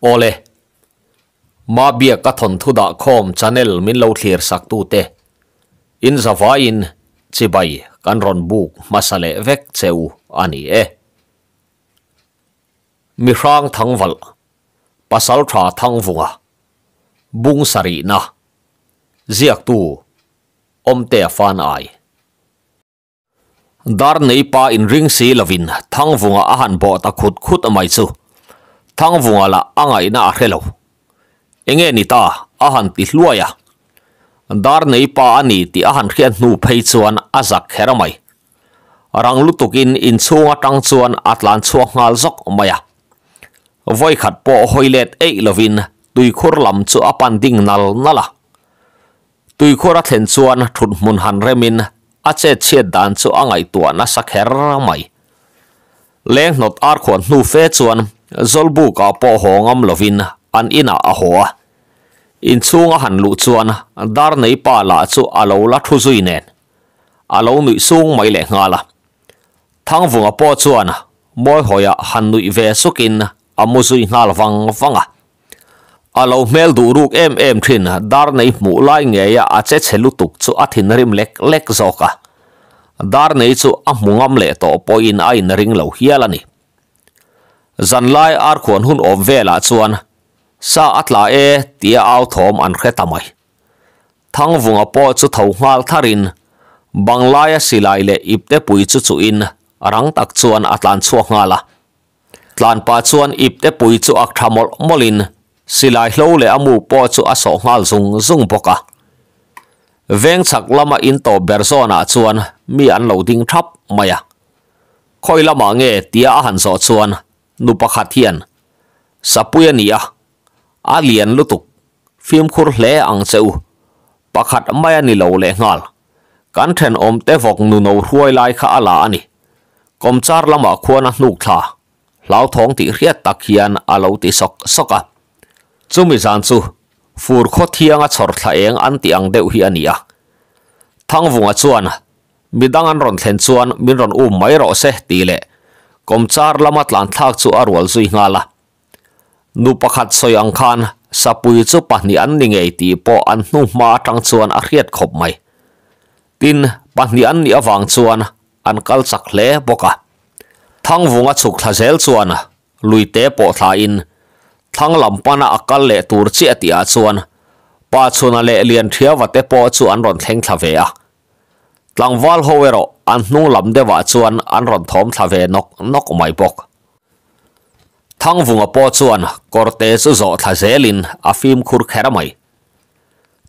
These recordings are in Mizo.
Awle, Mabiak ka thawnthu dah khawm channel min lo thlir sak tute in zavaiin chibai kan rawn buk hmasa leh vek che u a ni e. Mihrang Thangvalh, Pasaltha Thangvunga, Bung sarihna, Ziaktu, Awmtea Fan Ai. Dar nei pa inring si lovin Thangvunga a han bawh ta khut khut mai chu Thangvunga lah a ngaihna a hre lo. Enge ni ta a han ti hluai a. Dar nei pa a ni tih a han hriat hnu phei chuan a zak kher mai. Rang lutukin inchhung atang chuan a tlan chhuak nghal zawk mai a. Vawikhat pawh hawi let eih lovin tuikhur lam chu a pan ding nal nal a. Tuikhur a thlen chuan thut hmun han remin a chet chhiat dan chu a ngaihtuah nasa kher mai. Leng hnawt ar khuan hnu fe chuan Zawlbukah pawh haw ngam lovin an inah a haw a. Inchhung a han luh chuan Darnei pa lah chu a lo la thu zui nen a lo nuih sung mai leh nghal a. Thangvunga pawh chuan Mawihawiah han nuih ve sukin a mu zui nghal vang vang a. A lo hmel duh ruk em em thin, dar nei hmuh lai ngeia a che chhe lutuk chu a thinrim lek lek zawk a. Dar nei chu a hmu ngam leh tawh pawhin a inring lo hial a ni. Zanlai arkhuan hun awm velah chuan sa a tla e tia au thawm an hre ta mai. Thangvunga pawh chu tho nghal tharin banglaia silai leh iptepui chu chuhin rang tak chuan a tlan chhuak nghal a. Tlan pah chuan ipte pui chu ak tha mawlh mawlhin silai hlo leh a mu pawh chu a sawh nghal zung zung bawk a. Veng chhak lama in tawp ber zawnah chuan mi an lo ding thap mai a. Khawi lamah nge tia a han zawh chuan nu pakhat hian, Sapui a ni a, a lian lutuk, fimkhur hle ang che u, pakhat mai a ni lo lehnghal. Kan thenawmte vawk nuno hruai lai kha a la a ni. Kawmchar lamah khuan a hnuk thla, hlauthawng tih hriat tak hian a lo ti sawk sawk a. Chumi zan chu fur khaw thianga chhawr thla eng an tih ang deuh hi a ni a. Thangvunga chuan midang an rawn thlen chuan min rawn um mai rawh se tih leh kawmchar lama tlan thlak chu a rual zui nghal a. Nu pakhat sawi ang khan sapui chu pahnih an ni ngei tih pawh an hnu hma atang chuan a hriat khawp mai. Tin, pahnih an nih avang chuan an kal chak hle bawk a. Thangvunga chhuk thla zel chuan luite pawh thlain thlang lam pana a kal leh tur chiah tihah chuan Pa Chhuna leh Lianthiava te pawh chu an rawn thleng thla ve a. Tlangval ho erawh an hnung lam deuhah chuan an rawn thawm thla ve nawk nawk mai bawk. Thangvunga pawh chuan kawrte chu zawh thla zelin a fimkhur kher mai.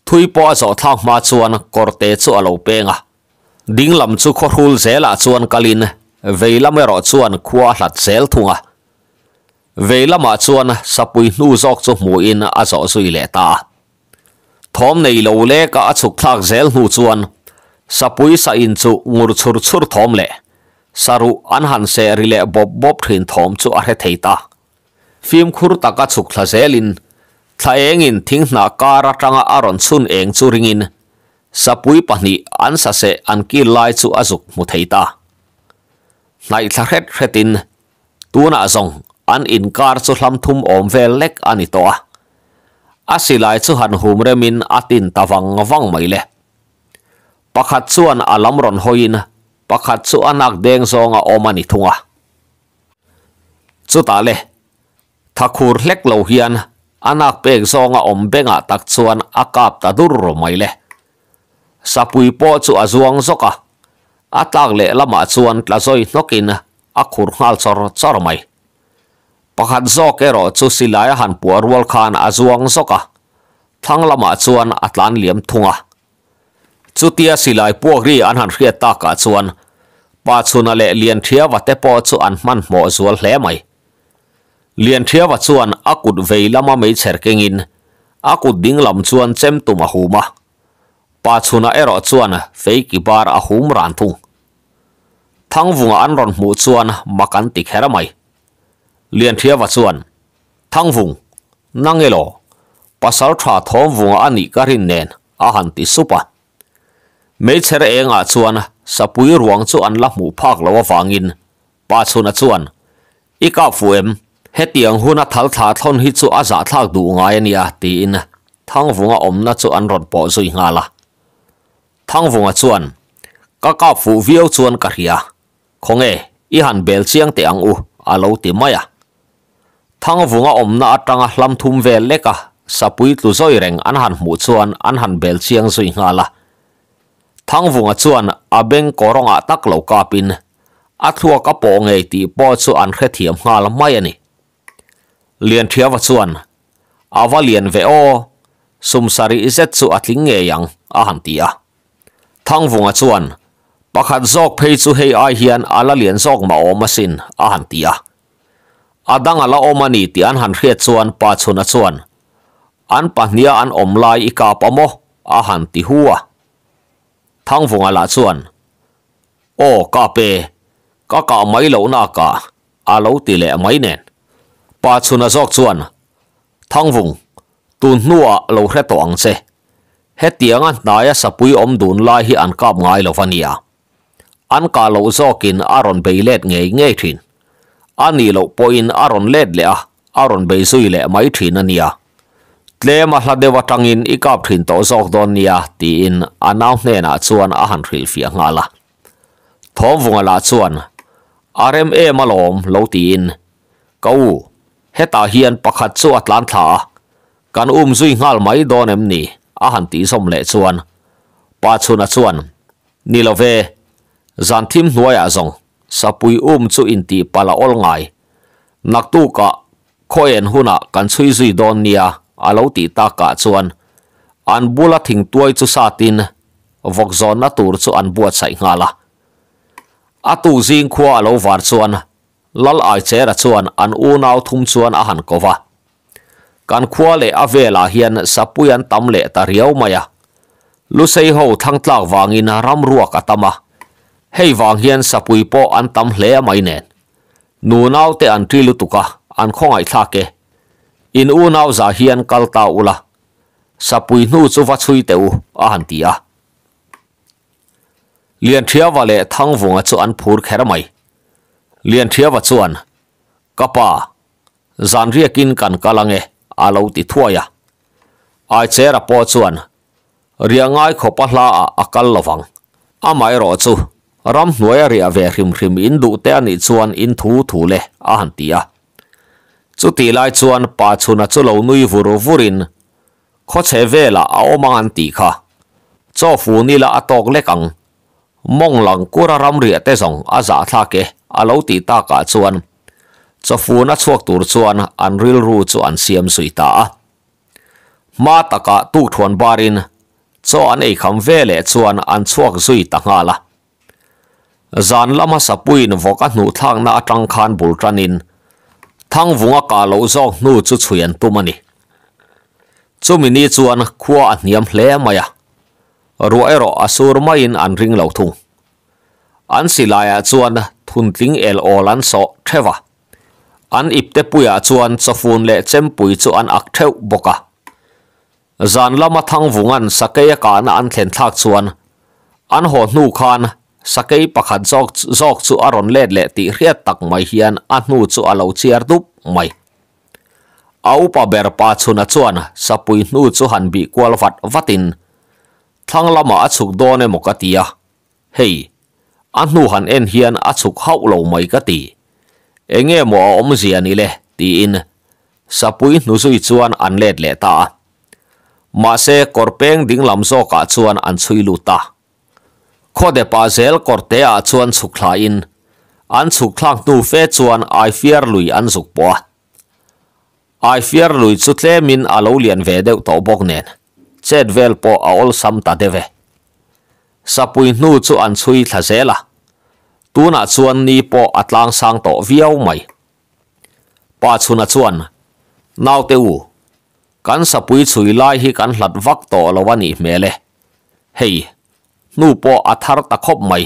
Thui pawh a zawh thlak hma chuan kawrte chu a lo peng a. Ding lam chu khawhrul zelah chuan kalin vei lam erawh chuan khua a hlat zel thung a. Vei lamah chuan sapui hnu zawk chu hmuhin a zawh zui leh ta a. Thawm nei lo leka a chhuk thlak zel hnu chuan sapui sa in chu ngur chhur chhur thawm leh saruh an han seh ri leh bawp bawp thin thawm chu a hre thei ta. Fimkhur taka chhuk thla zelin thla engin thing hnah kar atanga a rawn chhun eng chu ringin sapui pahnih an sa seh an kil lai chu a zuk hmu thei ta. Hnaih thla hret hretin Tunah zawng an inkar chu hlam thum awm vel lek a ni tawh a, a silai chu han hum remin a tin ta vang vang mai le. Pakhat chuan a lam rawn hawiin pakhat chu a nak deng zawnga awm a ni thung a. Chutah le, thakhur hlek lo hian a nak pek zawnga awm bengah tak chuan a kap ta dur mai le. Sapui pawh chu a zuang zawk a, a tlak leh lamah chuan tla zawi hnawkin a khur nghal chawr chawr mai. Pakhat zawk erawh chu silai a han puah rual khan a zuang zawk a, thlang lamah chuan a tlan liam thung a. Chutia silai puak ri an han hriat takah chuan Pa Chhuna leh Lianthiava te pawh chu an hmanhmawh zual hle mai. Lianthiava chuan a kut vei lama meichher kengin a kut ding lam chuan chem tum a hum a, Pa Chhuna erawh chuan feiki bar a hum ran thung. Thangvunga an rawn hmuh chuan mak an ti kher mai. Lianthiava chuan, Thangvung, nang elaw? Pasal tha Thawmvunga a nih ka rin nen a han ti sup a. Meichher engah chuan sapui ruang chu an la hmuh phak lo avangin Pa Chhuna chuan, I kap fuh em? Hetiang huna thal thla thlawn hi chu a zahthlak duh ngai a nia tiin Thangvunga awmna chu an rawn pawh zui nghal a. Thangvunga chuan, Ka kap fuh viau chuan ka hria. Khawnge, i han bel chiang teh ang u, a lo ti mai a. Thangvunga awmna atanga hlam thum vel lek a, sapui tlu zawi reng an han hmuh chuan an han bel chiang zui nghal a. Thangvunga chuan a beng kawrawngah tak lo kapin a thluak a pawh ngei tih pawh chu an hrethiam nghal mai a ni. Lianthiava chuan, A va lian ve aw, sum sarih zet chu a tling ngei ang, a han ti a. Thangvunga chuan, Pakhat zawk phei chu hei ai hian a la lian zawk mah awm asin, a han ti a. A dang a la awm a ni tih an han hriat chuan Pa Chhuna chuan, An pahniha an awm lai i kap a maw? a han ti hu a. Thangvunga lah chuan, Aw kap e, ka kah mai lohna kah a lo ti leh mai nen. Pa Chhuna zawk chuan, Thangvung, tun hnuah lo hre tawh ang che. Hetianga hnaia sapui awm dun lai hi an kap ngai lo va nia. An kah loh zawkin a rawn bei let ngei ngei thin. A nih loh pawhin a rawn let leh a, a rawn bei zui leh mai thin a nia. Tlem a hla deuh atangin i kap thin tawh zawk dawn nia tiin a nau hnenah chuan a han hrilhfiah nghal a. Thawmvunga lah chuan, A rem em alawm lo tiin, Ka u, hetah hian pakhat chu a tlan thla a, kan um zui nghal mai dawn em ni? a han tih zawm leh chuan Pa Chhuna chuan, Ni lo ve, zan thim hnuaiah zawng sapui um chu intih palh a awl ngai. Naktukah khaw en hunah kan chhui zui dawn nia a lo tih takah chuan an bula thingtuai chu satin vawk zawnna tur chu an buatsaih nghal a. A tuk zing khua a lo var chuan Lal Aichera chuan an unau thum chuan a han ko va. Kan khua leh a velah hian sapui an tam leh ta riau mai a. Lusei ho thlang tlak vangin ram ruak a tam a. Hei vang hian sapui pawh an tam hle mai nen. Nunau te an ṭi lutuk a, an khawngaihthlak e. In unau zah hian kal ta ula. Sapui hnu chu va chhui teh u, a han ti a. Lianthiava leh Thangvunga chu an phur kher mai. Lianthiava chuan, Ka pa, zan riakin kan kal ange, a lo ti thuai a. Aichera pawh chuan, Riah ngai khawp a hla ah a kal lovang. Amaherawh chu, ramhnuai a riah ve hrim hrim in duh te a nih chuan in thu thu le, a han ti a. Chutih lai chuan Pa Chhuna chu lo nui vur vurin, Khawchhe velah a awm ang an tih kha. Chaw fun ila a tawk lek ang. Mawng lang kura ramriah te zawng a zahthlak e a lo tih takah chuan chawfun a chhuak tur chuan an rilru chu an siam zui ta a. Hma takah tukthuan barin chaw an eikham ve leh chuan an chhuak zui ta nghal a. Zan lama sapuiin vawk a hnuh thlakna atang khan bul tanin Thangvunga kah loh zawk hnu chu chhui an tum a ni. Chumi ni chuan khua a hniam hle mai a, ruah erawh a sur maiin an ring lo thung. An silaiah chuan thuntling el awl an sawh theuh a, an ipte puiah chuan chawfun leh chempui chu an ak theuh bawk a. Zan lama Thangvunga'n sakei a kahna an thlen thlak chuan an haw hnu khan sakei pakhat zawk zawk chu a rawn let leh tih hriat tak mai hian a hnu chu a lo chiar dup mai. A upa ber pa chhuna chuan sapui hnu chu han bih kual vat vatin thlang lamah a chhuk dawn emaw ka ti a, hei, a hnu han en hian a chhuk hauh lo mai ka ti. Enge maw a awmzia ni le? tiin Sapui hnuzui chuan an let leh ta a. Mahse, kawr peng ding lam zawkah chuan an chhui lut ta. Khawdepa zel kawr teah chuan chhuk thlain, an chhuk thlak hnu fe chuan Aifiar lui an zuk pawh a. Aifiar lui chu tlemin a lo lian ve deuh tawh bawk nen, chet vel pawh a awlsam ta deuh e. Sapui hnu chu an chhui thla zel a. Tunah chuan ni pawh a tlangsang tawh viau mai. Pa chhuna chuan, Naute u, kan sapui chhui lai hi kan hlat vak tawh lo a nih hmel e. Hei, hnu pawh a thar ta khawp mai.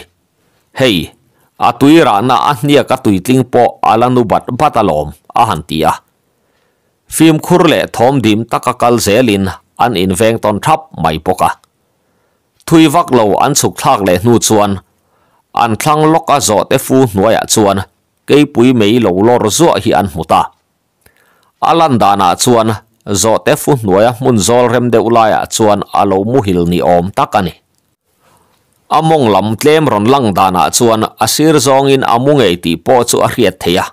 Hei, a tui rahna a hniak a tuitling pawh a la nu bat bat alawm, a han ti a. Fimkhur leh thawm dim taka kal zelin an inveng tawn thap mai bawk a. Thui vak lo an chhuk thlak leh hnu chuan an thlang lawk a zawhte fu hnuaiah chuan Keipui mei lo lawr zuah hi an hmu ta. A lan danah chuan zawhte fu hnuaia hmun zawl rem deuh laiah chuan a lo muhil ni awm tak a ni. A mawng lam tlem rawn lang danah chuan a sir zawngin a mu ngei tih pawh chu a hriat theih a.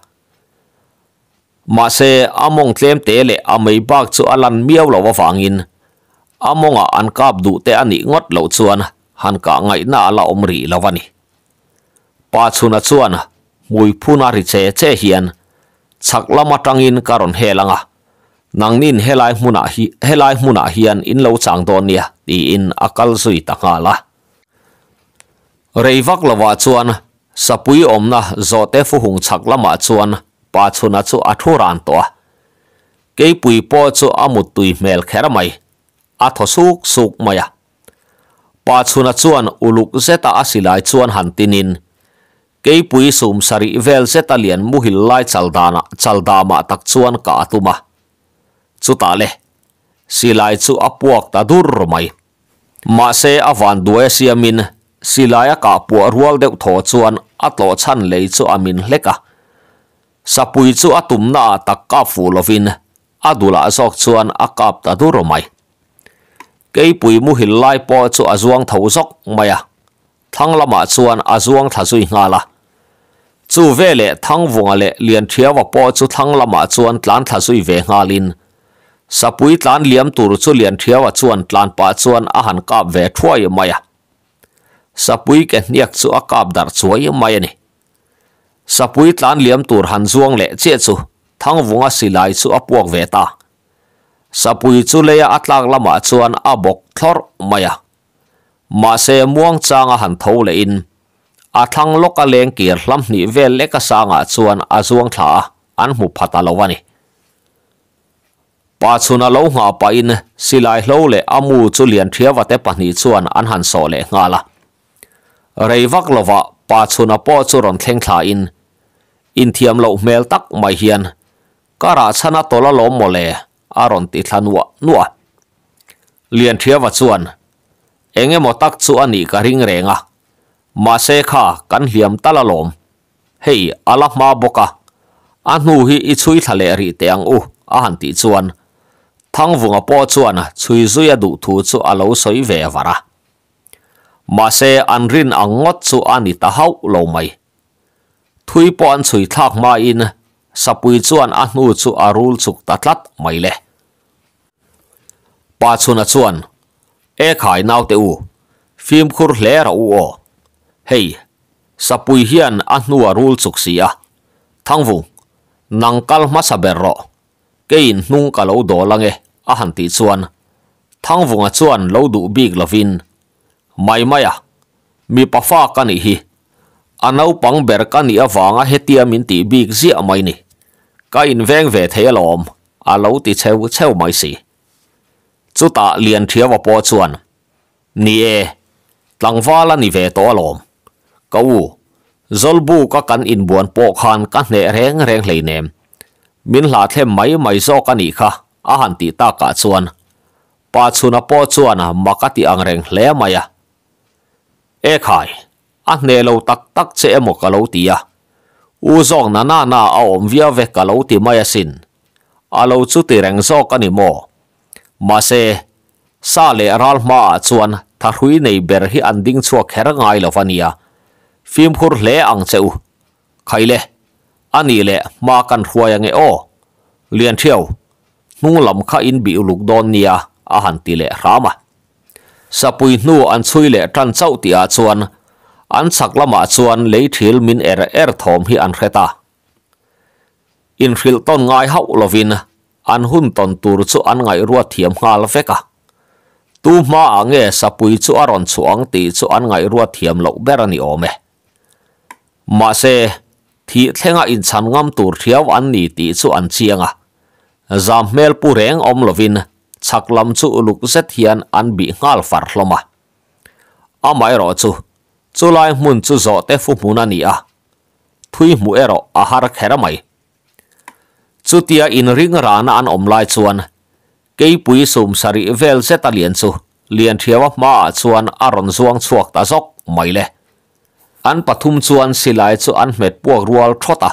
Mahse, a mawng tlem te leh a mei bak chu a lan miau loh avangin a mawngah an kap duh te a nih ngawt loh chuan han kah ngaihna a la awm rih lo a ni. Pa chhuna chuan hmui phun a ri che che hian chhak lam atangin ka rawn hel ang a, nangnin helai hmunah hi helai hmunah hian in lo chang dawn nia tiin a kal zui ta nghal a. Rei vak lovah chuan Sapui awmna zawhte fuhung chhak lamah chuan pa chhuna chu a thu ran tawh a. Keipui pawh chu a muttui hmel kher mai, a thaw suk suk mai a. Pa chhuna chuan uluk zeta a silai chuan han tinin, Keipui sum sarih vel zeta lian muhil lai chaldana chaldamah tak chuan ka a tum a. Chutah le, silai chu a puak ta dur mai. Mahse a van duai a siamin silai a kah puah rual deuh thaw chuan a tlawh chhan lei chu a min hlek a. Sapui chu a tumna ah tak kap fuh lovin a dulah zawk chuan a kap ta dur mai. Keipui muhil lai pawh chu a zuang tho zawk mai a, thlang lamah chuan a zuang thla zui nghal a. Chu veleh Thangvunga leh Lianthiaua pawh chu thlang lamah chuan tlan thla zui ve nghalin Sapui tlan liam tur chu Lianthiaua chuan tlan pah chuan a han kap ve thuai mai a. Sapui ke hniak chu a kap darh chuai mai a ni. Sapui tlan liam tur han zuang leh chiah chu Thangvunga silai chu a puak ve ta. Sapui chu leia a tlak lamah chuan a bawk thlawrh mai a. Mahse muang changa han tho lehin a thlang lawka leng kir hlam hnih vel leka sangah chuan a zuang thla a, an hmu pha ta lo a ni. Pa chhuna lo nghah pahin silai hlo leh a mu chu Lianthiava te pahnih chuan an han sawh leh nghal a. Rei vak lovah pa chhuna pawh chu rawn thleng thlain inthiam loh hmel tak mai hian ka rah chhan a tawlh alawm mawle a rawn ti thla nuah nuah a. Lianthiava chuan eng emaw tak chu a nih ka ring reng a, mahse kha kan hliam tal alawm. Hei a la hma bawk a, a hnu hi i chhui thla leh rih teh ang u a han tih chuan Thangvunga pawh chuan chhui zui a duh thu chu a lo sawi ve var a. Mahse an rin ang ngawt chu a ni ta hauh lo mai. Thui pawh an chhui thlak hmain Sapui chuan a hnu chu a rul chuk ta tlat mai le. Pa chhuna chuan, E khai naute u, fimkhur hle rawh u aw. Hei, Sapui hian a hnu a rul chuk si a. Thangvung, nang kal hmasa ber rawh. Keiin hnung ka lo dawl ange a han tih chuan Thangvunga chuan lo duh bik lovin, Mai mai a, mipa fa ka nih hi. A naupang ber ka nih avanga hetia min tih bik ziah mai ni. Ka inveng ve thei alawm, a lo ti cheu cheu mai si. Chutah Lianthiaua pawh chuan, Ni e, tlangval a ni ve tawh alawm. Ka u, Zawlbuka kan inbuan pawh khan ka hneh reng reng hleinem. Min hlahthlem mai mai zawk a nih kha, a han tih takah chuan Pa chhuna pawh chuan mak a ti ang reng hle mai a. E khai, a hneh lo tak tak che emaw ka lo ti a. U zawk na na na a awm viau ve ka lo ti mai asin. A lo chu ti reng zawk a ni maw? Mahse, sa leh ral hmaah chuan thahrui nei ber hi an ding chhuak kher ngai lo va nia. Fimkhur hle ang che u. Khaile, a nih leh hma kan hruai ange aw. Lianthiau, hnung lam kha in bih uluk dawn nia a han ti leh hram a. Sapui hnu an chhui leh tan chauh tihah chuan an chhak lamah chuan lei thil min er er thawm hi an hre ta. Inhrilh tawn ngai hauh lovin an hun tawn tur chu an ngaihruat thiam nghal vek a. Tu hmaah nge sapui chu a rawn chhuah ang tih chu an ngaihruat thiam loh ber a ni awm e. Mahse, thih thlenga inchhan ngam tur thiau an ni tih chu an chiang a. Zam hmel pu reng awm lovin chhak lam chu uluk zet hian an bih nghal far hlawm a. Amaherawh chu, chulai hmun chu zawhte fu hmun a ni a, thui hmuh erawh a har kher mai. Chutia inring rana an awm lai chuan Keipui sum sarih vel zet a lian chu Lianthiaua hmaah chuan a rawn zuang chhuak ta zawk mai le. An pathum chuan silai chu an hmet puak rual thawt a.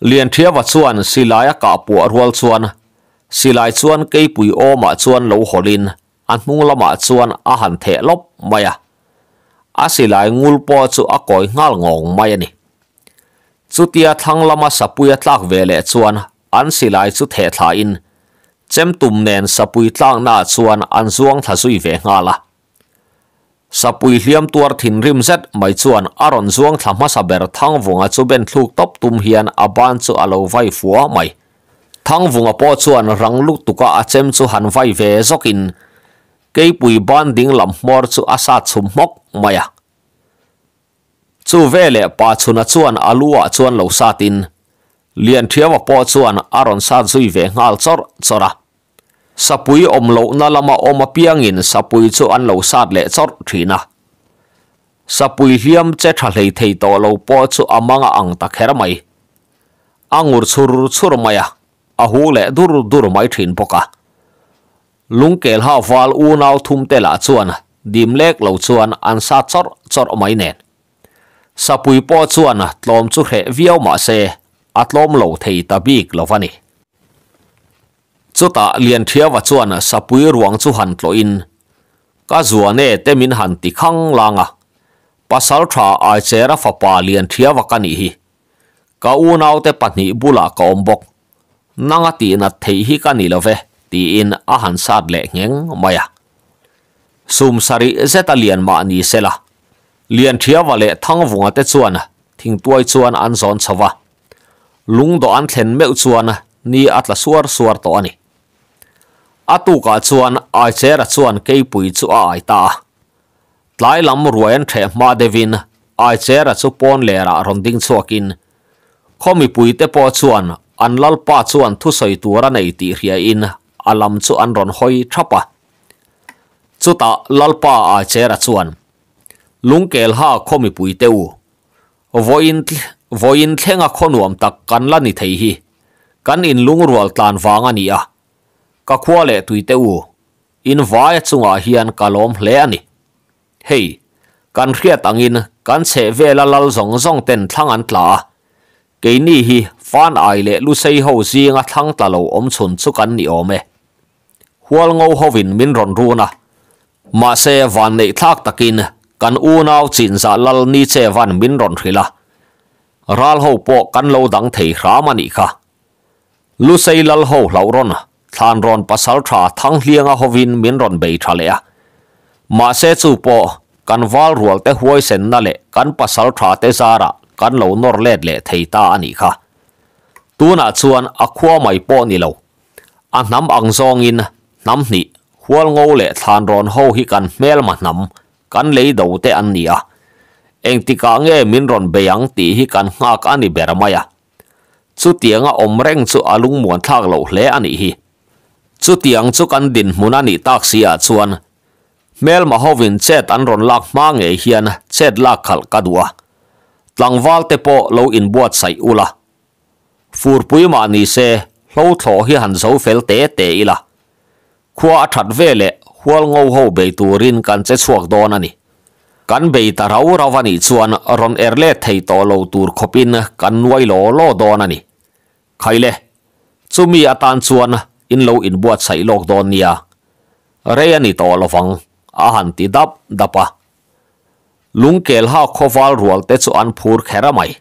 Lianthiava chuan silai a kah puah rual chuan silai chuan keipui awmah chuan lo hawlhin a hnung lamah chuan a han theh lawp mai a, a silai ngul pawh chu a kawi nghal ngawng mai a ni. Chutia thlang lama sapui a tlak ve leh chuan an silai chu theh thlain chemtum nen sapui tlaknaah chuan an zuang thla zui ve nghal a. Sapui hliam tuar thinrim zet mai chuan a rawn zuang thla hmasa ber Thangvunga chu ben thluk tawp tum hian a ban chu a lo vai fua mai. Thangvunga pawh chuan rang lutuk a a chem chu han vai ve zawkin keipui ban ding lam hmawr chu a sat chhum hmawk mai a. Chu veleh Pa Chhuna chuan a lu ah chuan lo satin Lianthiaua pawh chuan a rawn sat zui ve nghal chawrh chawrh a. Sapui awm lohna lama awm apiangin sapui chu an lo sat leh chawrh thin a. Sapui hliam che tha hlei thei tawh lo pawh chu a mang a ang ta kher mai. A ngur chhur chhur mai a, a hu leh dur dur mai thin bawk a. Lungkelha val unau thumte lah chuan dim lek lo chuan an sat chawrh chawrh mai nen. Sapui pawh chuan tlawm chu hreh viau mah se a tlawm lo thei ta bik lo va ni. Chutah Lianthiava chuan sapui ruang chu han tlawhin, Ka zuane te min han ti khang lang a, Pasal tha Aichera fapa Lianthiava ka nih hi. Ka unaute pahnih bulah ka awm bawk. Nanga tihnat theih hi ka ni lo ve, tiin a han sat leh ngheng mai a. Sum sarih zeta lian mah ni sela, Lianthiava leh Thangvunga te chuan thingtuai chuan an zawn chho va. Lungdawh an thlen meuh chuan ni a tla suar suar tawh a ni. A tukah chuan Aichera chuan keipui chu a ai ta a. Tlai lam ruai an ṭheh hma deuhin Aichera chu pawn lerah rawn ding chhuakin khaw mipuite pawh chuan an lalpa chuan thusawi tur a nei tih hriain a lam chu an rawn hawi ṭhap a. Chutah lalpa Aichera chuan, Lungkelha khaw mipuite u, Vawiin vawiin thlenga khaw nuam tak kan la ni thei hi kan inlungrual tlan vang a ni a, ka khua leh tuite u, in vaia chungah hian ka lawm hle a ni. Hei, kan hriat angin kan chheh vela lal zawng zawng ten thlang an tla a, keini hi fan ai leh lusei ho zinga thlang tla lo awm chhun chu kan ni awm e. Hualngo hovin min rawn run a, Mahse, vanneih thlak takin kan unau chinzah lal ni che van min rawn hrilh a, ral ho pawh kan lo dang thei hram a nih kha. Lusei lal ho hlauh rawn thlan rawn pasal tha Thanghlianga hovin min rawn bei tha leh a. Mahse chu pawh kan val rual te huaisenna leh kan pasal tha te zarah kan lo nawr let leh thei ta a nih kha. Tunah chuan a khua mai pawh ni lo. A hnam ang zawngin hnam hnih, hualngo leh thlanrawn ho hi kan hmelma hnam, kan lei do te an ni a. Engtikah nge min rawn bei ang tih hi kan nghak a ni ber mai a. Chutianga awm reng chu a lungmuan thlak loh hle a nih hi. Chutiang chu kan dinhmun a nih tak si ah chuan hmelma hovin chet an rawn lak hma ngei hian chet lak khalh ka duh a. Tlangval te pawh lo inbuatsaih ula. Furpui mah ni se, hlo thlawh hi han zo fel te te ila. Khua a that ve leh hual ngo ho bei turin kan che chhuak dawn a ni. Kan bei ta rau rau a nih chuan rawn er let thei tawh lo tur khawpin kan nuai law law dawn a ni. Khaile, chumi atan chuan in lo inbuatsaih lawk dawn nia. Rei a ni tawh lovang, a han ti dap dap a. Lungkelha khawval rual te chu an phur kher a mai.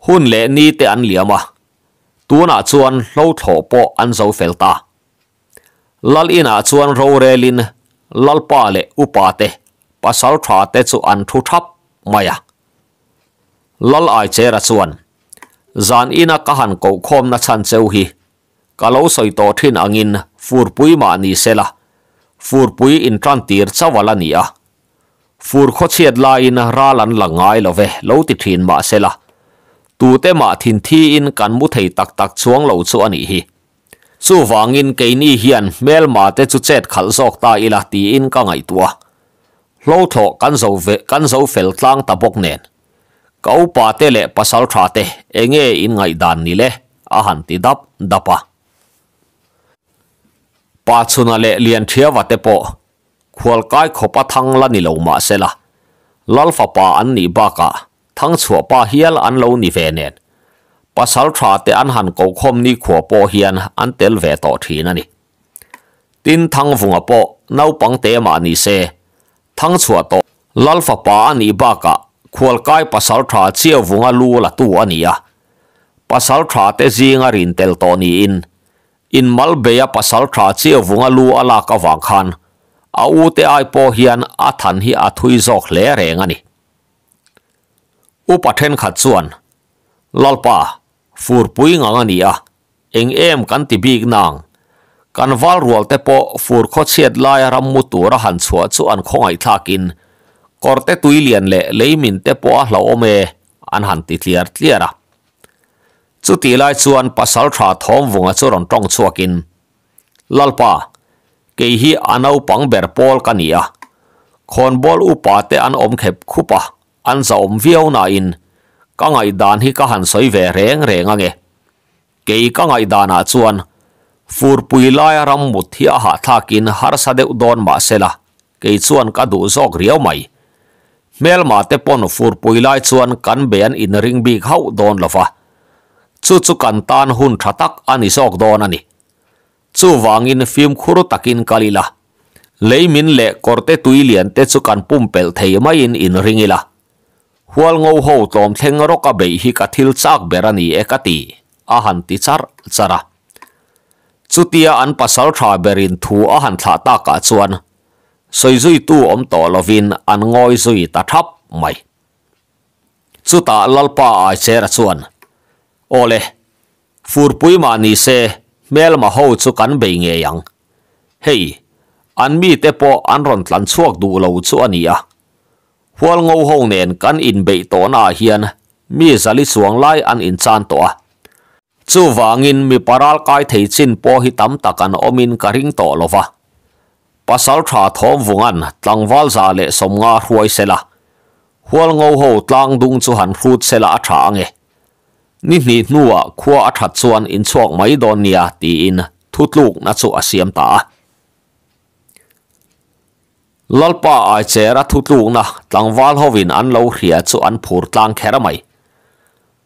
Hun leh ni te an liam a, tunah chuan hlo thlawh pawh an zo fel ta. Lal inah chuan rorelin Lalpa leh upa te, pasal tha te chu an thu thap mai a. Lal Aichera chuan, Zan ina ka han kohkhawmna chhan cheu hi ka lo sawi tawh thin angin furpui mah ni sela, furpui intantir chauh a la ni a. Fur khawchhiat laiin ral an la ngai lo ve, lo ti thin mah sela, tute mah thin thiin kan mu thei tak tak chuang lo chu a nih hi. Chuvangin keini hian hmelma te chu chet khalh zawk ta ila tiin ka ngaihtuah. Hlo thlawh kan zo ve kan zo fel tlang ta bawk nen. Ka upa te leh pasal tha te enge in ngaihdan ni le? a han ti dap dap a. Pa Chhuna leh Lianthiava te pawh Khualkai khawp a thang la ni lo mah sela, Lal fapa an nih bakah thangchhuah pa hial an lo ni ve nen. Pasalṭha te an han kokhawm nikhua pawh hian an tel ve tawh ṭhin a ni. Tin, Thangvunga pawh naupang te mah ni se, Thangchhuah tawh Lal fapa a nih bakah khualkai pasalṭha Chiauvunga lu la tu a ni a. Pasalṭha te zinga rin tel tawh niin, inmal beia pasalṭha Chiauvunga lu a lak avang khan a ute ai pawh hian a than hi a thui zawk hle reng a ni. Upa thenkhat chuan, Lalpa, furpui ngang a ni a, eng em kan ti bik nang? Kan val rual te pawh fur khawchhiat laia ram mu tura han chhuah chu an khawngaihthlakin kawrte tui lian leh leimin te pawh a hlauhawm e, an han ti tliar tliar a. Chutih lai chuan Pasaltha Thawmvunga chu rawn tawng chhuakin, Lalpa, kei hi a naupang ber pawl ka ni a, khawnbawl upa te an awm khep khup a, An zahawm viau nain ka ngaihdan hi ka han sawi ve reng reng ange. Kei ka ngaihdanah chuan furpui laia ram mut hi a hahthlakin harsa deuh dawn mah sela kei chuan ka duh zawk riau mai. Hmelma te pawn furpui lai chuan kan be an inring bik hauh dawn lova, chu chu kan tan hun tha tak a ni zawk dawn a ni. Chuvangin fimkhur takin kal ila, leimin leh kawrte tui lian te chu kan pumpelh thei maiin inring ila. Hualngo ho tlawm thleng rawk a beih hi ka thil chak ber a ni e ka ti, a han ti charh charh a. Chutia an pasal tha berin thu a han thlah takah chuan sawizuitu awm tawh lovin an ngawi zui ta thap mai. Chutah Lalpa Aichera chuan, Awle, Furpui mah ni se, hmelma ho chu kan bei ngei ang. Hei, an mite pawh an rawn tlan chhuak duh lo chu a ni a. Hualngo ho nen kan inbeih tawhnaah hian mi zali chuang lai an inchan tawh a. Chuvangin mi paral kai thei chin pawh hi tam tak an awmin ka ring tawh lo va. Pasaltha Thawmvunga'n tlangval 150 hruai sela, Hualngo ho tlangdung chu han hrut sela a tha ange. Ni hnih hnuah khua a that chuan inchhuak mai dawn nia tiin thutlukna chu a siam ta a. Lalpa Aichera thutlukna tlangval hovin an lo hria chu an phur tlang kher mai.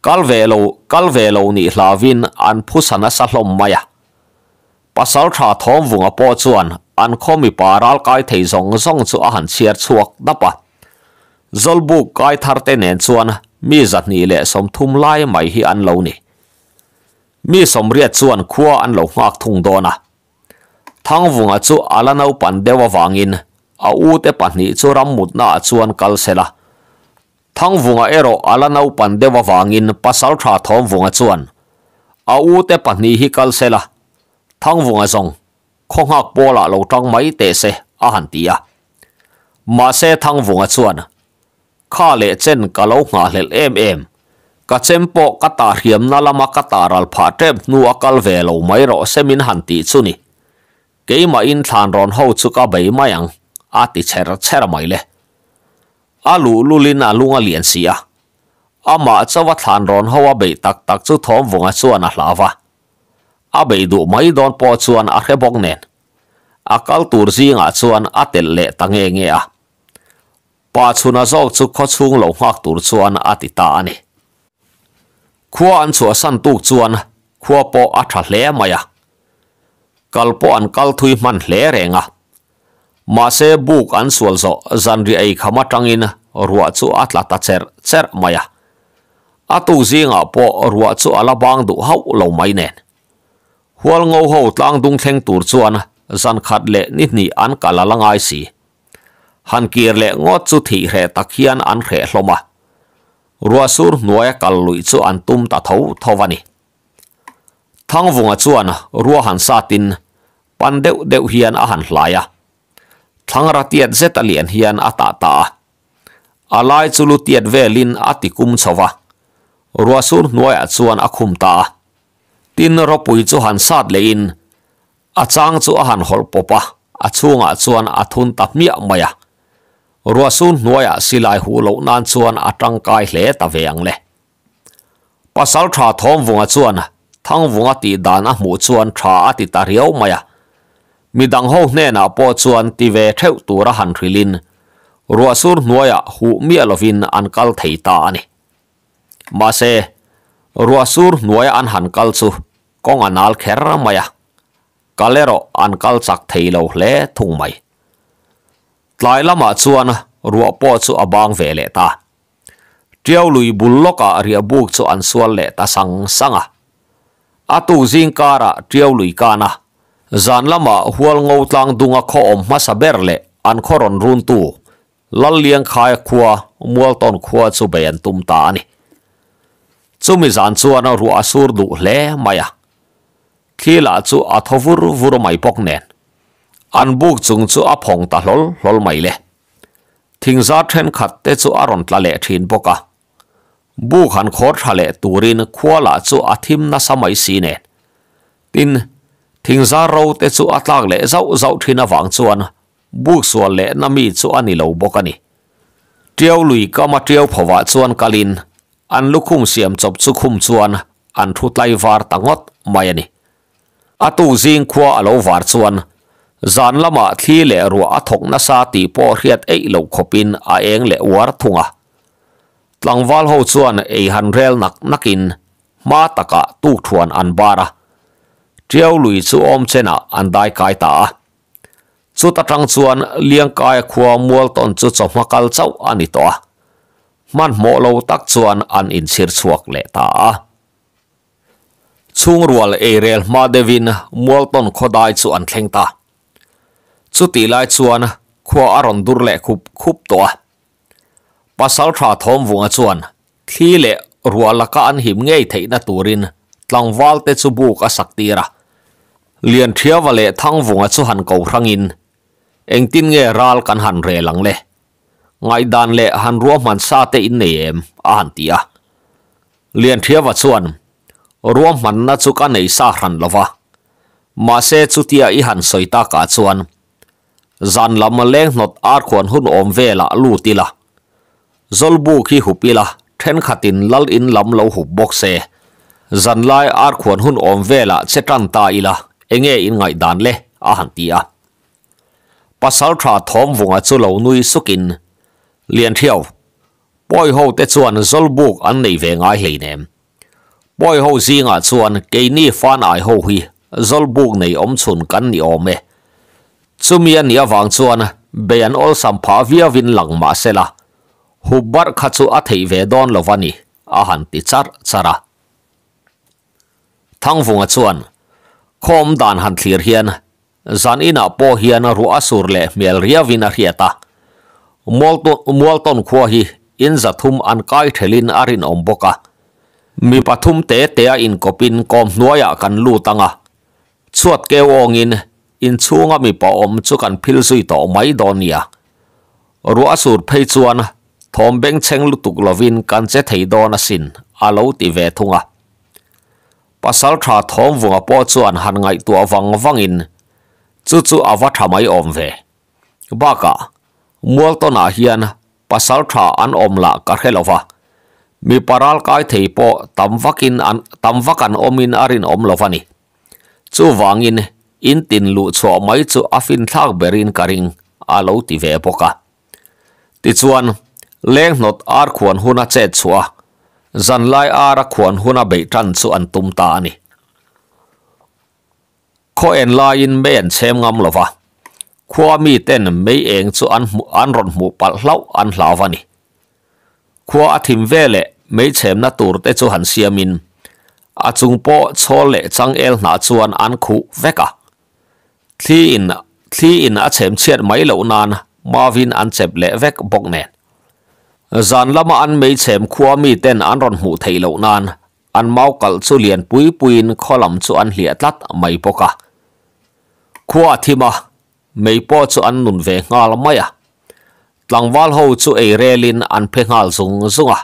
Kal ve lo, kal ve lo nih hlauhin an phusa nasa hlawm mai a. Pasaltha Thawmvunga pawh chuan an khaw mipa ralkai thei zawng zawng chu a han chhiar chhuak dap a. Zawlbuk kai thar te nen chuan mi 230 lai mai hi an lo ni. Mi 80 chuan khua an lo nghak thung dawn a. Thangvunga chu a la naupan deuh avangin a ute pahnih chu rammutna ah chuan kal se la. Thangvunga erawh a la naupan deuh avangin Pasaltha Thawmvunga chuan a ute pahnih hi kal se la, Thangvunga zawng khaw nghak pawlah lo tang mai teh se a han ti a. Mahse Thangvunga chuan, Kha leh chen ka lo nghahhlelh em em, ka chem pawh ka tah hriamna lama ka tah ral phah tep hnu a kal ve lo mai rawh se min han tih chu ni. Keimahin thlan rawn ho chu ka bei mai ang a ti cher cher mai le. A luh lulin a lung a lian si a. Amah chauha thlan rawn ho a beih tak tak chu Thawmvunga chuan a hlau va. A beih duh mai dawn pawh chuan a hre bawk nen. A kal tur zingah chuan a telh leh ta nge nge a. Pa chhuna zawk chu khaw chhung lo nghak tur chuan a ti ta a ni. Khua an chhuahsan tuk chuan khua pawh a tha hle mai a. Kal pawh an kal thui hman hle reng a. Mahse buk an sual zawh zanriah ei kham atangin ruah chu a tla ta cherh cherh mai a. A tuk zingah pawh ruah chu a la bang duh hauh lo mai nen. Hualngo ho tlangdung thleng tur chuan zan khat leh ni hnih an kal a la ngai si. Han kir leh ngawt chu thih hreh tak hian an hreh hlawm a. Ruah sur hnuaia kal luih chu an tum ta tho tho a ni. Thangvunga chuan ruah han satin pan deuh deuh hian a han hlai a. Thlangra tiat zet a lian hian a tah ta a. A lai chu lu tiat velin a ti kum chho va. Ruah sur hnuaiah chuan a khum ta a. Tin ropui chu han sat lehin a chang chu a han hawlh pawp a, a chhungah chuan a thun ta hmiah mai a. Ruah sur hnuaiah silai huh loh nan chuan a tangkai hle ta ve ang le. Pasaltha Thawmvunga chuan Thangvunga tih dan a hmuh chuan tha a ti ta riau mai a. Midang ho hnenah pawh chuan ti ve theuh tura han hrilhin ruahsur hnuaiah huh miah lovin an kal thei ta a ni. Mahse, Ruah sur hnuaia an han kal chu kawng a nal kher mai a, kal erawh an kal chak thei lo hle thung mai. Tlai lamah chuan ruah pawh chu a bang ve leh ta. Tiau lui bul lawkah riah buk chu an sual leh ta sang sang a. A tuk zing karah Tiau lui kan a, zan lamah hual ngo tlang dunga khaw awm hmasa ber leh an khaw rawn runtu Lalliangkhaia khua Mualtawn khua chu bei an tum ta a ni. Chumi zan chuan ruah a sur duh hle mai a, thli lah chu a thaw vur vur mai bawk nen an buk chung chu a phawng ta hlawl hlawl mai le. Thingzar thenkhat te chu a rawn tla leh thin bawk a, buk han khawr tha leh turin khua lah chu a thim nasa mai si nen. Tin, thingzar ro te chu a tlak leh zauh zauh thin avang chuan Buk sual leh na mi chu a ni lo bawk a ni. Tiau lui kama tiau phovah chuan kalin an lukhum siam chawp chu khum chuan an thu tlai var ta ngawt mai a ni. A tuk zing khua a lo var chuan zan lamah thli leh ruah a thawk nasa tih pawh hriat eih loh khawpin a eng leh uar thung a. Tlangval ho chuan ei han rel nak nakin hma takah tukthuan an bar a, tiau lui chu awm chenah an dai kai ta a. Chuta tang chuan Liangkaia khua Mualtawn chu chawhma kal chauh a ni tawh a, hmanhmawh lo tak chuan an inchhir chhuak leh ta a. Chhungrual eirel hma deuhin Mualtawn khawdai chu an thleng ta. Chutih lai chuan khua a rawn dur leh khup khup tawh a. Pasaltha Thawmvunga chuan thli leh ruah laka an him ngei theihna turin tlangval te chu buk a sak tir a. Lianthiava leh Thangvunga chu han ko hrangin, Engtin nge ral kan han rel ang le? Ngaihdan leh han ruahman sa te in nei em? a han ti a. Lianthiava chuan, Ruahmanna chu ka nei sa hran lo va, mahse chutia i han sawi takah chuan Zan lam leng hnawt ar khuan hun awm velah lut ila, Zawlbuk hi hup ila, thenkhatin lal in lam lo hup bawk se. Zanlai ar khuan hun awm velah che tan ta ila, enge in ngaihdan le? a han ti a. Pasaltha Thawmvunga chu lo nui sukin, Lianthiau, pawi ho te chuan Zawlbuk an nei ve ngai hleinem. Pawi ho zingah chuan keini fan ai ho hi Zawlbuk nei awm chhun kan ni awm e. Chumi a nih avang chuan bei an awlsam phah viauin lang mah se la, hup barh kha chu a theih ve dawn lo va ni, a han ti charh charh a. Thangvunga chuan, Khawm dan han thlir hian zan inah pawh hian ruah a sur leh hmel riauin a hriat a. Mualtawn khua hi in zathum an kai thelin a rinawm bawk a. Mi pathum te tea inkawpin kawm hnuaiah kan lut ang a, chhuat keu awngin inchhunga mipa awm chu kan phil zui tawh mai dawn nia. Ruah a sur phei chuan thawm bengchheng lutuk lovin kan che thei dawn asin, a lo ti ve thung a. Pasaltha Thawmvunga pawh chuan han ngaihtuah vang vangin chu chu a va tha mai awm ve. Bakah, Mualtawnah hian pasaltha an awm lah ka hre lo va, mipa ralkai thei pawh tam vakin an tam vak an awmin a rinawm lo va ni. Chuvangin in tin luh chhuah mai chu a finthlak berin ka ring, a lo ti ve bawk a. Tichuan, leng hnawt ar khuan huna chet chhuah a, zanlai ara khuan huna beih tan chu an tum ta a ni. Khaw en laiin mei an chhem ngam lo va, khua miten mei eng chu an hmuh an rawn hmuh palh hlauh an hlau a ni. Khua a thim ve leh mei chhemna tur te chu han siamin a chung pawh chhawl leh changel hnah chuan an khuh vek a. Thli in thli in a chhem chhiat mai loh nan mavin an chep leh vek bawk nen. Zan lama an mei chhem khua miten an rawn hmuh theih loh nan An mau kalh chu lian pui puiin khaw lam chu an hliah tlat mai bawk a. Khua a thim a, mei pawh chu an nun ve nghal mai a. Tlangval ho chu ei relin an phe nghal zung zung a.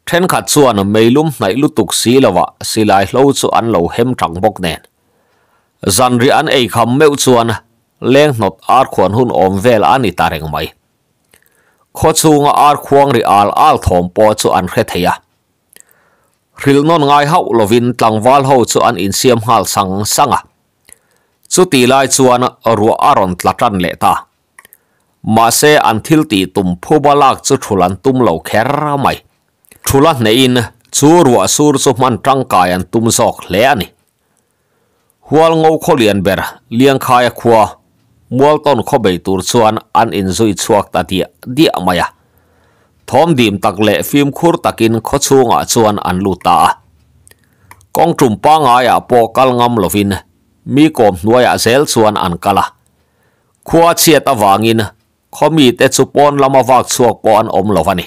Thenkhat chuan meilum hnaih lutuk si lovah silai hlo chu an lo hem tang bawk nen. Zanriah an ei kham meuh chuan leng hnawt ar khuan hun awm vel a ni ta reng mai. Khaw chhunga ar khuang ri al al thawm pawh chu an hre thei a. Hrilh nawn ngai hauh lovin tlangval ho chu an insiam nghal sang sang a. Chutih lai chuan ruah a rawn tla tan leh ta. Mahse an thil tih tum phuba lak chu thul an tum lo kher mai. Thula hnehin Chu ruah sur chu hman tangkai an tum zawk hle a ni. Hualngo khaw lian ber Liangkhaia khua Mualtawn khaw bei tur chuan an inzui chhuak ta diah diah mai a. Thawm dim tak leh fimkhur takin khaw chhungah chuan an lut ta a. Kawng tum pangaiah pawh kal ngam lovin mi kawm hnuaiah zel chuan an kal a. Khua chhiat avangin khaw mite chu pawn lama vak chhuak pawh an awm lo a ni.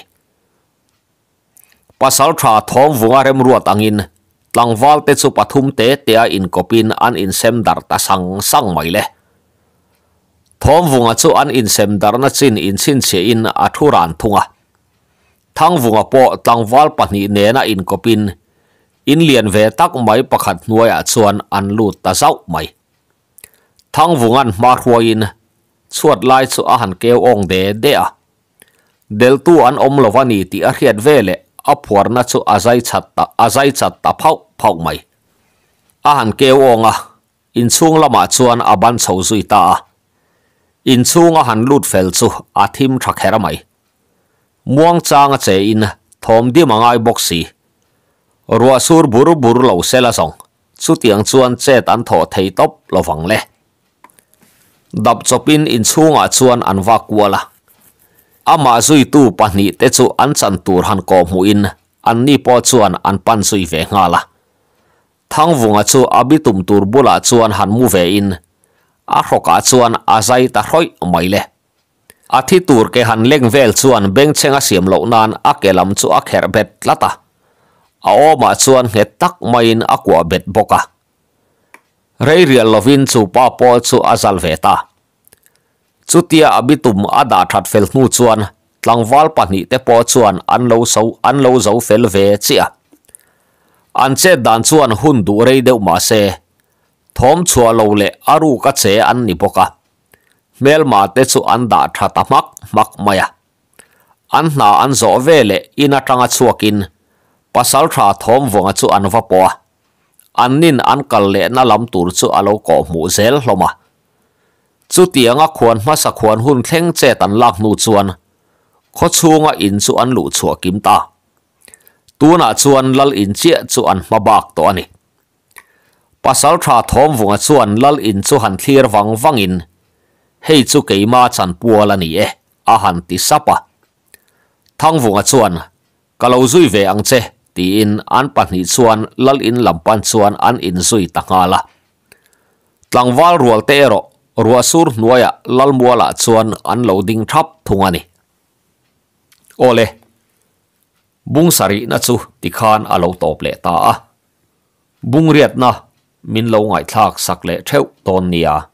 Pasal tha Thawmvunga remruat angin tlangval te chu pathum te te a inkawpin an insem darh ta sang sang mai le. Thawmvunga chu an insem darhna chin inchhinchhiahin a thu ran thung a. Thangvunga pawh tlangval pahnih nena inkawpin in lian ve tak mai pakhat hnuaiah chuan an lut ta zauh mai. Thangvunga'n hma hruaiin chhuat lai chu a han keu awng de de a. Deltu an awm lo a ni tih a hriat veleh a phuarna chu a zai chat ta a zai chat ta phauh phauh mai. A han keu awng a, inchhung lamah chuan a ban chho zui ta a. Inchhung a han lut fel chu a thim tha kher mai. Muang chang a che in thawm dim a ngai bawk si. Ruah sur bur bur lo sela zawng chutiang chuan chet an thawh thei tawp lovang le. Dap chawpin inchhungah chuan an va kual a. Amah zuitu pahnihte chu an chan tur han kawh hmuhin anni pawh chuan an pan zui ve nghal a. Thangvunga chu a bitum tur bulah chuan han mu vein a hrawkah chuan a zai ta hrawih mai le. A thi tur ke han leng vel chuan bengchheng a siam loh nan a ke lam chu a kherh bet tlat a. A awmah chuan nghet tak maiin a kuah bet bawk a. Rei rial lovin chu pa pawh chu a zal ve ta. Chutia a bitum a dah that fel hnu chuan tlangval pahnihte pawh chuan an lo so an lo zo fel ve chiah a. An chet dan chuan hun duh rei deuh mah se, thawm chhuah lo leh a ruk a che an ni bawk a. Hmelma te chu an dah tha ta hmak hmak mai a. An hna an zawh ve leh in atanga chhuakin pasaltha thawmvawnga chu an va pawh a. An nin an kal lehna lam tur chu a lo kawh hmuh zel hlawm a. Chutianga khuan hmasa khuan hun thleng chet an lak hnu chuan khaw chhunga in chu an luh chhuah kim ta. Tunah chuan lal in chiah chu an hma bak tawh a ni. Pasaltha Thawmvunga chuan lal in chu han thlir vang vangin, Hei chu keima chanpual a ni e, a han ti sap a. Thangvunga chuan, Ka lo zui ve ang che, tiin an pahnih chuan lal in lam pan chuan an inzui ta nghal a. Tlangval rual te erawh ruahsur hnuaiah Lalmualah chuan an lo ding thap thung a ni. Awle, bung sarihna chu tikhan a lo tawp leh ta a. Bungriatna min lo ngaihthlak sak leh theuh dawn nia.